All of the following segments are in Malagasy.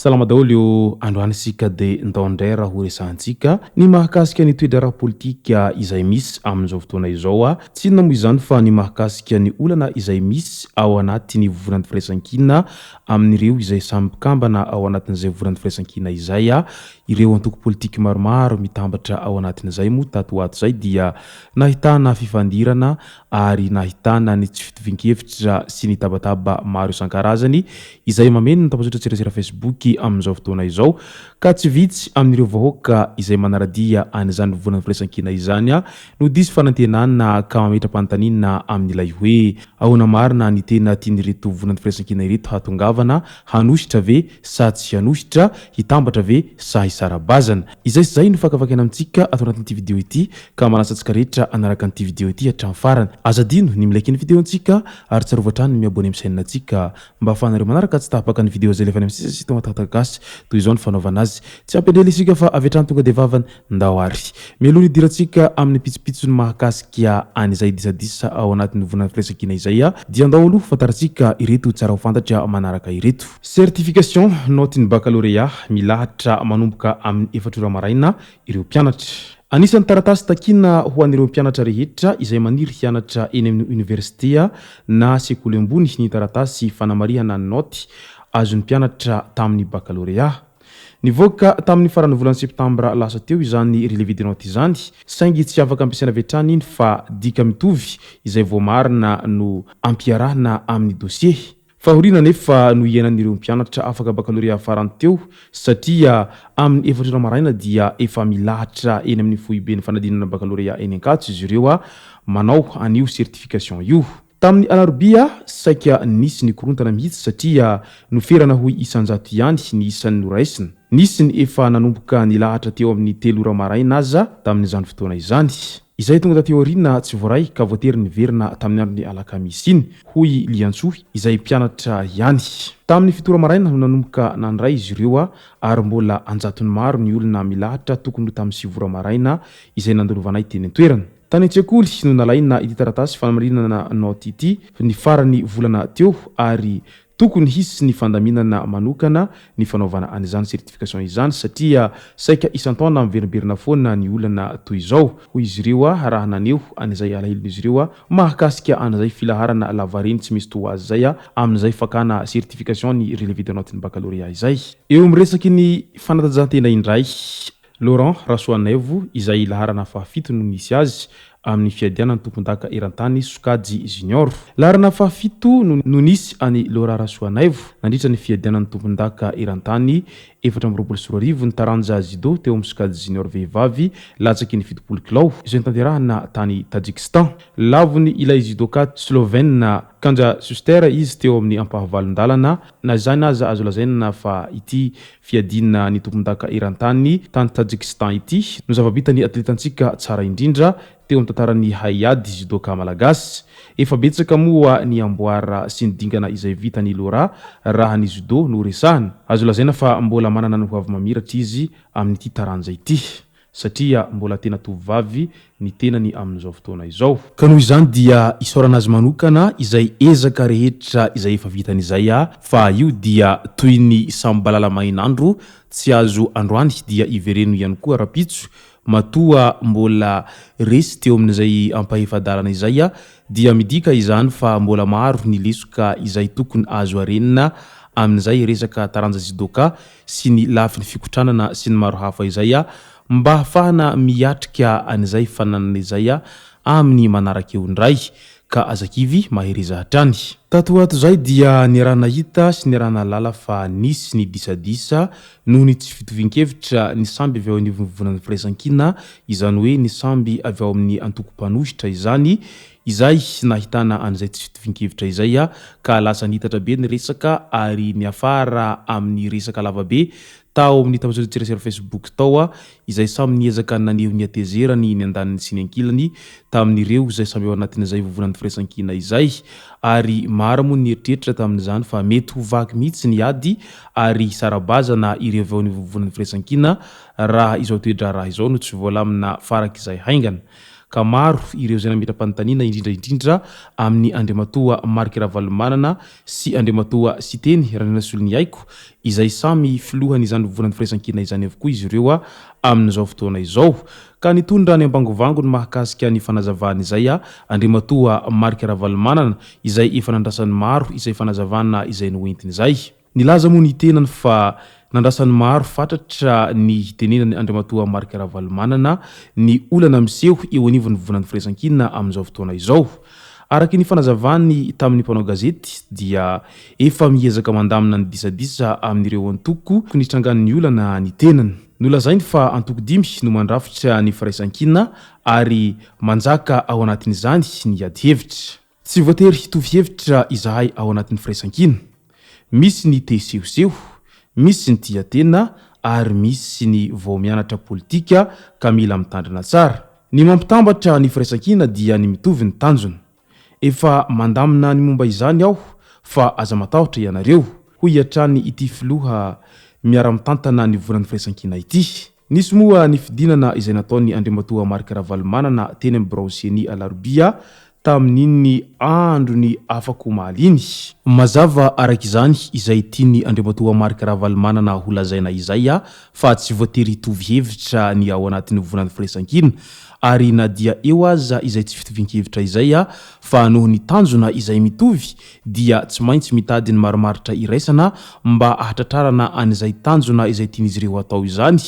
Salama daholo io androany isika dia ndao indray raha ho resahantsika ny mahakasika ny toe-draharaha politika izay misy amin'izao fotoana izao. Tsy inona moa izany fa ny mahakasika ny olana izay misy ao anatin'ny vovonan'ny firaisankina amin'ireo izay samy mpikambana ao anatin'izay vovonan'ny firaisankina izay. Ireo antoko politika maromaro mitambatra ao anatin'izay moa tato ho ato izay dia nahitana fifandirana ary nahitana ny tsy fitovian-kevitra sy ny tabataba maro isan-karazany izay mameno ny tambajotran-tserasera Facebook amin'izao fotoana izao ka tsy vitsy amin'ireo vahoaka izay manara-dia an'izany vovonan'ny firaisankina izany no diso fanantenana ka mametra-panontaniana amin'ilay hoe ahoana marina ny tena tian'ireto vovonan'ny firaisankina ireto hahatongavana, hanohitra ve sa tsy hanohitra, hitambatra ve sa hisara-bazana? Izay sy izay no fakafakaina amintsika ato anatin'ity video ity ka manasa antsika rehetra hanaraka an'ity video ity hatramin'ny farany. Aza adino ny mi-like ny video-ntsika ary tsarovy hatrany ny mi-abonner amin'ny chaîne-ntsika mba ahafahanareo manaraka tsy tapaka ny video izay alefa any amin'ny sisa sy tonga tahaka gasy toy izao ny fanaovana azy. Tsy ampy andrela isika fa avy hatrany tonga dia vavany Ndao ary. Mialoha ny hidirantsika amin'ny pitsopitsony mahakasika an'izay disadisa ao anatin'ny vovonan'ny firaisankina izay dia ndao aloha fantarintsika ireto tsara ho fantatra manaraka ireto. Certification naotin'ny baccalauréat milahatra manomboka amin'ny efatra ora maraina ireo mpianatra. Anisan'ny taratasy takiana ho an'ireo mpianatra rehetra izay maniry hianatra eny amin'ny oniversite na sekoly ambony ny taratasy fanamarihana ny naoty azon'ny mpianatra tamin'ny baccalauréat. Nivoaka tamin'ny faran'ny volana septambra lasa teo izany relevé de notes izany, saingy tsy afaka ampiasaina avy hatrany iny fa dika mitovy izay voamarina no ampiarahana amin'ny dossier. Fahoriana anefa no iainan'ireo mpianatra afaka bakalorea farany teo satria amin'ny efatra ora maraina dia efa milahatra eny amin'ny foiben'ny fanadinana bakalorea eny Ankatso izy ireo manao an'io certification io. Tamin'ny alarobia, saika nisy ny korontana mihitsy satria noferana ho isan-jato ihany ny isan'ny noraisina. Nisy ny efa nanomboka nilahatra teo amin'ny telo ora maraina aza tamin'izany fotoana izany. Izay tonga taty aoriana tsy voaray ka voatery niverina tamin'ny andron'ny alakamisy iny, hoy i Liantsoa, izay mpianatra ihany. Tamin'ny fito ora maraina no nanomboka nandray izy ireo ary mbola an-jatony maro ny olona milahatra tokony ho tamin'ny sivy ora maraina izay nandalovanay teny an-toerana. Tany an-tsekoly no nalaina ity taratasy fanamarinana naoty ity ny faran'ny volana teo ary tokony hisy ny fandaminana manokana ny fanaovana an'izany certification izany satria saika isan-taona miverimberina foana ny olana toy izao, hoy izy ireo raha naneho an'izay alahelon'izy ireo mahakasika an'izay filaharana lavareny tsy misy toa azy izay amin'izay fakana certification ny relevé de notes ny baccalauréat izay. Eo amin'ny resaky ny fanatanjahantena indray, Laurent Rasoanaivo izay laharana fahafito no nisy azy amin'ny fiadiana ny tompondaka eran-tany sokajy junior. Laharana fahafito no no nisy an'i Laurent Rasoanaivo nandritra ny fiadiana ny tompondaka eran-tany 2024 ny taranja judo teo amin'ny sokajy junior vehivavy latsaky ny 70 kilao izay notanterahina tany Tajikistan. Lavony ilay judoka Slovène Kanja Suster izy teo amin'ny ampahavalon-dalana. Na izany aza azo lazaina fa ity Fiadiana ny tompondaka eran-tany tany Tajikistan ity no zava-bitan'ny atletantsika tsara indrindra teo amin'ny tantaran'ny haiady judoka malagasy. Efa betsaka moa ny amboara sy ny dingana izay vitan'i Laura raha ny judo no resahana. Azo lazaina fa mbola manana ny hoavy mamiratra izy amin'ity taranja ity. satria mbola tena tovovavy ny tenany amin'izao fotoana izao. Ka noho izany dia isaorana azy manokana izay ezaka rehetra izay efa vitany izay fa io dia toy ny samy balala mahin'andro tsy azo androany dia ivereno ihany koa rapitso matoa mbola resy teo amin'izay ampahefa-dalana izay dia midika izany fa mbola maro ny lesoka izay tokony azo arenina amin'izay resaka taranja judoka sy ny lafiny fikotranana sy ny maro hafa izay mba hahafahana miatrika an'izay fananana izay amin'ny manaraka eo indray ka aza kivy mahereza hatrany. Tato ho ato izay dia niaraha-nahita sy niaraha-nahalala fa nisy ny disadisa noho ny tsy fitovian-kevitra ny samby avy ao anivon'ny vovonan'ny firaisankina, izany hoe ny samby avy ao amin'ny antoko mpanohitra izany Izay nahitana an'izay tsy fitovian-kevitra izay ka lasa nitatra be ny resaka ary niafara amin'ny resaka lavabe Tao amin'ny tambajotran-tserasera Facebook tao izay samy niezaka naneho ny hatezerany ny andaniny sy ny ankilany tamin'ireo izay samy ao anatin'izay vovonan'ny firaisankina izay ary maro moa ny nieritreritra tamin'izany fa mety ho vaky mihitsy ny ady ary hisara-bazana ireo avy ao amin'ny vovonan'ny firaisankina raha izao toe-draharaha izao no tsy voalamina farak'izay haingana ka maro ireo izay nametra-panontaniana indrindra indrindra amin'i Andriamatoa Marc Ravalomanana sy Andriamatoa Siteny Randrianasoloniaiko izay samy filohan'izany vovonan'ny firaisankina izany avokoa izy ireo amin'izao fotoana izao. Ka nitondra ny ambangovangony mahakasika ny fanazavana izay Andriamatoa Marc Ravalomanana izay efa nandrasan'ny maro izay fanazavana izay noentiny izay. Nilaza moa ny tenany fa nandrasan'ny maro fatratra ny hitenenany Andriamatoa Marc Ravalomanana ny olana miseho eo anivon'ny vovonan'ny firaisankina amin'izao fotoana izao. Araka ny fanazavany tamin'ny mpanao gazety dia efa miezaka mandamina ny disadisa amin'ireo antoko nitrangan'ny olana ny tenany. Nolazainy fa antoko dimy no mandrafitra ny firaisankina ary manjaka ao anatin'izany ny adihevitra. Tsy voatery hitovy hevitra izahay ao anatin'ny firaisankina. Misy ny te hisehoseho, misy ny tia tena ary misy ny vao mianatra politika ka mila mitandrina tsara. Ny mampitambatra ny firaisankina dia ny mitovy ny tanjona. Efa mandamina ny momba izany aho fa aza matahotra ianareo, hoy hatrany ity filoha miara-mitantana ny volan'ny firaisankina ity. Nisy moa ny fidinana izay nataon'i Andriamatoa Marc Ravalomanana teny amin'ny biraon'ny Ceni Alarobia tamin'iny andron'ny afak'omaly iny. Mazava araka izany izay tian'i Andriamatoa Marc Ravalomanana ho lazaina izay fa tsy voatery hitovy hevitra ny ao anatin'ny vovonan'ny firaisankina ary na dia eo aza izay tsy fitovian-kevitra izay fa noho ny tanjona izay mitovy dia tsy maintsy mitady ny marimaritra iraisana mba hahatratrarana an'izay tanjona izay tian'izy ireo hatao izany.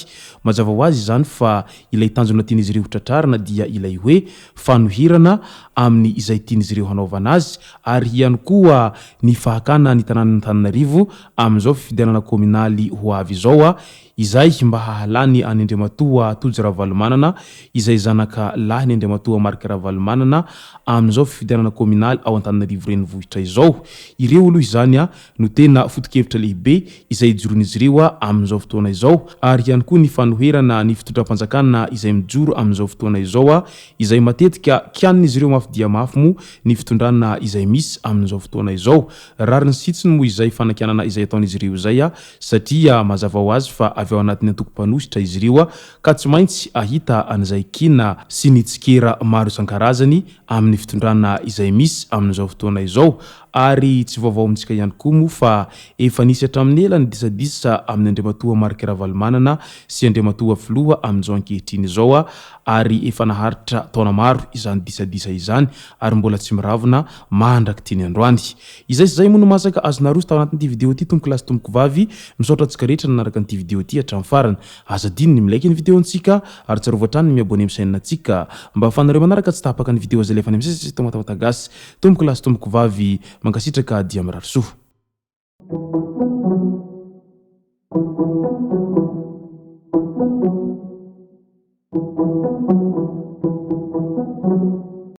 Mazava ho azy izany fa ilay tanjona tian'izy ireo hotratrarina dia ilay hoe fanoherana amin'ny izay tian'izy ireo hanaovana azy ary ihany koa ny fahakana ny tanànan'Antananarivo amin'izao fifidianana kaominaly ho avy izao izay mba hahalany an'i Andriamatoa Tojo Ravalomanana izay zanaka lahin'i Andriamatoa Marc Ravalomanana amin'izao fifidianana kaominaly ao Antananarivo Renivohitra izao. Ireo aloha izany no tena foto-kevitra lehibe izay ijoroan'izy ireo amin'izao fotoana izao ary ihany koa ny fanoherana ny fitondram-panjakana izay mijoro amin'izao fotoana izao izay matetika kianin'izy ireo mafy dia mafy moa ny fitondrana izay misy amin'izao fotoana izao. Rariny sy hitsiny moa izay fanakianana izay ataon'izy ireo izay satria mazava ho azy fa avy ao anatin'ny antoko mpanohitra izy ireo ka tsy maintsy ahita an'izay kiana sy ny tsikera maro isan-karazany amin'ny fitondrana izay misy amin'izao fotoana izao ary tsy vaovao amintsika ihany koa moa fa efa nisy hatramin'ny ela ny disadisa amin'i Andriamatoa Marc Ravalomanana sy Andriamatoa Filoha amin'izao ankehitriny izao ary efa naharitra taona maro izany disadisa izany ary mbola tsy miravona mandrak'ity ny androany. Izay sy izay moa no masaka azo naroso tao anatin'ity video ity tompoko lahy sy tompoko vavy, misaotra antsika rehetra nanaraka an'ity video ity hatramin'ny farany. Aza adino ny mi-like ny video ntsika ary tsarovy hatrany ny mi-abonner amin'ny chaîne ntsika mba ahafahanareo manaraka tsy tapaka ny video izay alefa any amin'ny site Tamatavata Gasy. Tompoko lahy sy tompoko vavy, mankasitraka dia mirary soa.